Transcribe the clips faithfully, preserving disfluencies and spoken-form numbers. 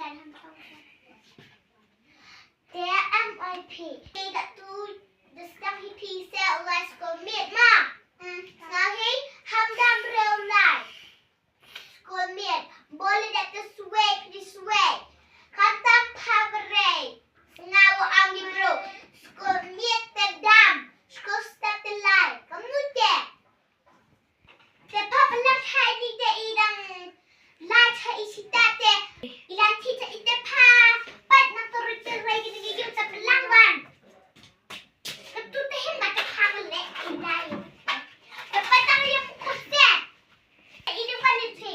Te em oi phi. Phi katto da sdang hi phi se u lai skul miet ma. Sngewbha ham dam re u lai. Skul miet, bole da te swek di swek. Khamtam pha bere. Sngew ong ki bru. Skul miet te dam. Skul step te lai. Kamnu te. Te pha pynlong hai di te i dang lai cha i sita te. I lai thi cha i te pha. Pat nang tu ru te rai ki te ki te pynlong wan. Ka tu te hin ba ka hang le ai lai. Ka patang ïa pukor se. I de wan i thi.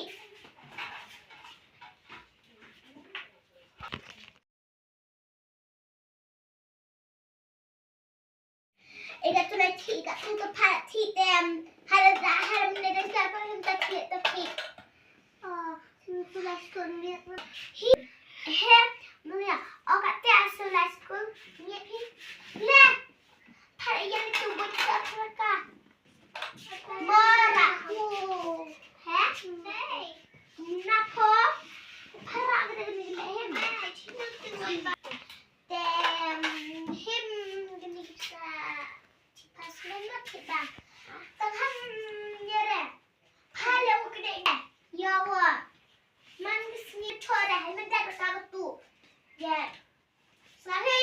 I ka tu lai thi, i ka tu ka pha thi te, em, ha la da, ha la mne da sa pa hin ta thi ta thi. Ah, tu lai skul miet. Hi, he, mia, o ka te a su lai skul miet hi. Le, pha ïa tu bu ta ka. Mara ku. He? Na po. Para ka de ni hem. Tem him gni sa. Pas men na tiba. Tang ham yere. Pale u kede. Ya wa. Man sngi chora hai men dat sa tu. Ya. Sahi.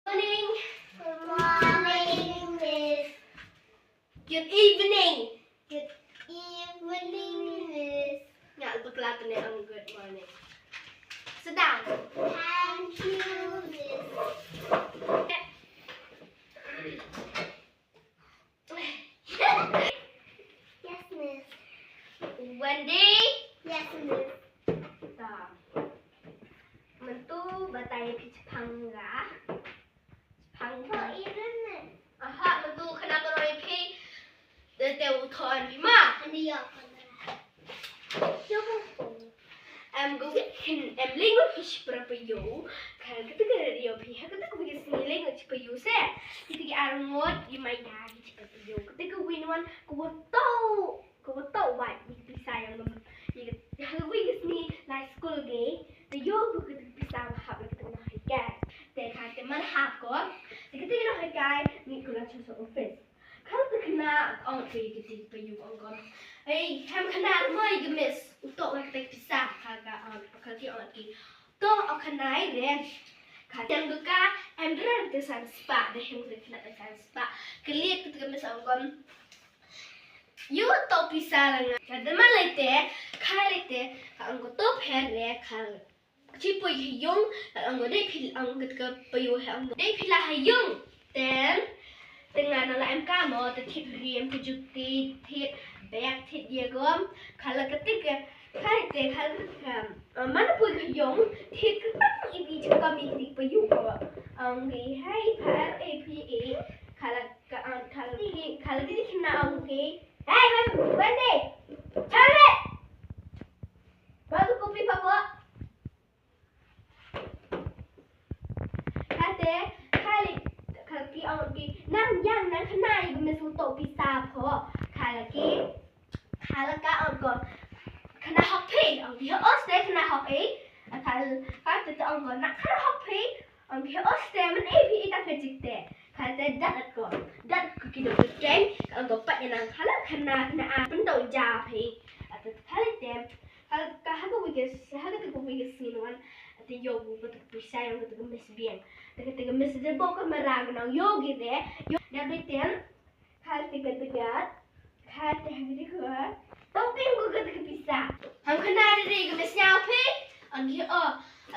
Morning. Good morning, Miss. Good evening. Good evening, Miss. Nga bakla tene ang good morning. Sit down. Thank you, Miss. Yes, Miss. Wendy? Yes, Miss. Ta. Mynta batai phi chapang ga. Chapang ga. Aha, mynta kena to ri phi. Te te u thon phi ma. Ani ya kan. Em, go kin, em, lyngngoh phi shipra païu. Kha kata ka ïoh phi, ha kata ka wi ka sngi lyngngoh shi païu se. Kita ki arngut, ki maya, ki shipra païu. Kata ka wi nwan, ka wa to, ka wa to wat, ni pisa yang ngam. Ni ka, ha ka wi ka sngi, lai skul ge, te ïoh ka kata ka pisa ba hap kata ka nonghikai. Te kha te man hap ko, te kata ka nonghikai, ni ko la cha sa office. Kha te khynnah ong phi kiti païu ong ko. Ei, hem khynnah mo ïa ka miss. U to wan kata pisa kha ka ong, kha ki ong ki. To o khynnah re. Kha te ong ka em dra te san spah, de hem te khynnah te san spah. Kylli kata ka miss ong ko. Ïoh to pisa la nga. Kha de ma lai te, kha lai te, kha ong ko to pher re, kha Shi poi ha ïung, la ong dei phi, ong kata ka païu ha ong dei phi la ha ïung. Tem, te nga na la em ka mo, te thip hi em ka juti, thip bag, thip ïa gom, kha la kata ka, kha te kha la ka, ah, man poi ha ïung, thip ka tang i di chukam i di païu ko. Ong dei hai pha e phi e, kha la ka, ah, kha la ki, kha la ki di khynnah ong dei. Hai, wan, wan dei. Chale. Ba tu kopi pa ko. Kate, kali, kali ki ong ki, nang yang, nang khynnah ïa ka miss u to pisa pho. Kali ki, kali ka ong ko, khynnah hok phi, ong ki, os te khynnah hok i. Kali, kali te ong ko, nang khynnah hok phi, ong ki, os te, men e phi i ta ka jik te. Kate dat ko, dat ko ki do ko teng, ong ko pat ïa nang kali khynnah na a pynto ja phi. Kate kali te, Ka, ka ha ka wi ka, ha ka te ka wi ka sngi nwan. Te ïoh gu kata ka pisa, ïoh kata ka miss biang. Te kata ka miss de bok ka mara ka nang ïoh ki de. Ïoh da beten. Kha te ka te gat. Kha te ha ki de ka. Tau ping gu kata ka pisa. Ham khana de de ka miss ñiaw phi. Ang ki o.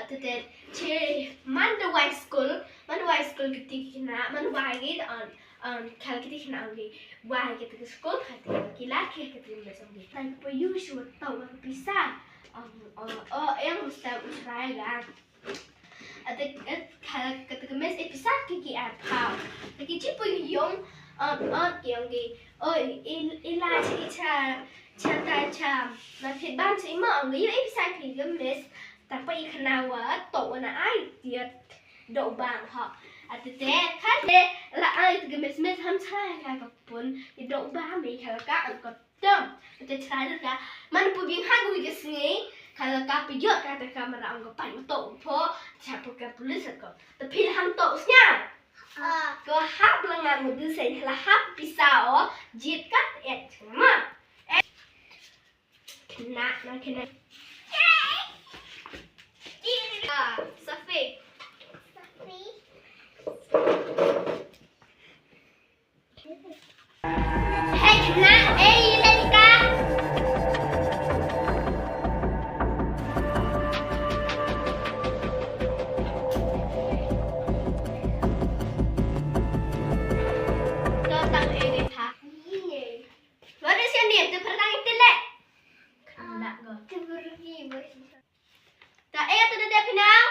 Ate te che man da wai school. Man da wai school ki ti ki na. Man da wai ki da on. Um, kha ki ti ki na ang ki. Wai ki te ka school kha te ki la ki ki te miss ang ki. Tang pa yu shu tau ka pisa. Um, o, o, yang sta u srai ga. Ate, et, kha, kata ka miss e pisa ki ki ar pau. Te ki chi pu yung, um, um, ki yung ki, o, i, i la chi cha, cha ta cha, na phi bam chi ma, um, yung e pisa ki ki miss, ta pa i khana wa, to wa na ai, tiat, do bam ha. Ate te, kha te, la ai, te ka miss miss ham cha, ka ka pun, i do bam, i kha ka, ang ka Dong, te chrai ka, man pu bing ha gu ka sngi, ka la ka pu ïoh ka te ka mara ong ka pan to po, cha pu ka police ko. Te phi la hang to snya. Ko hap la ngan mu du sen la hap pisa o, jit ka et ma. Kena, na kena. Ah, Safi. Safi. Hey, kena, eh, Lenika. What is your name? Tu pernah itu le. Kena go. Ta eh tu dede pinau.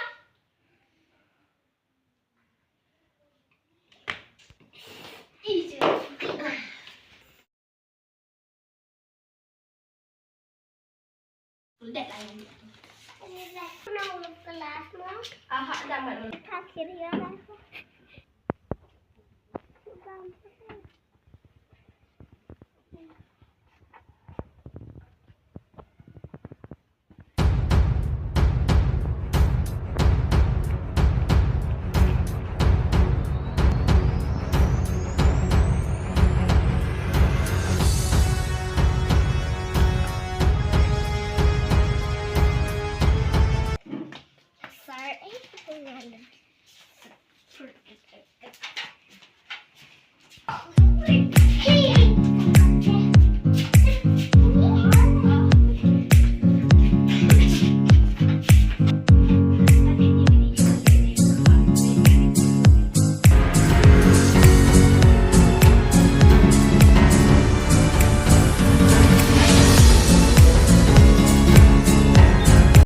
Aha, dah malu.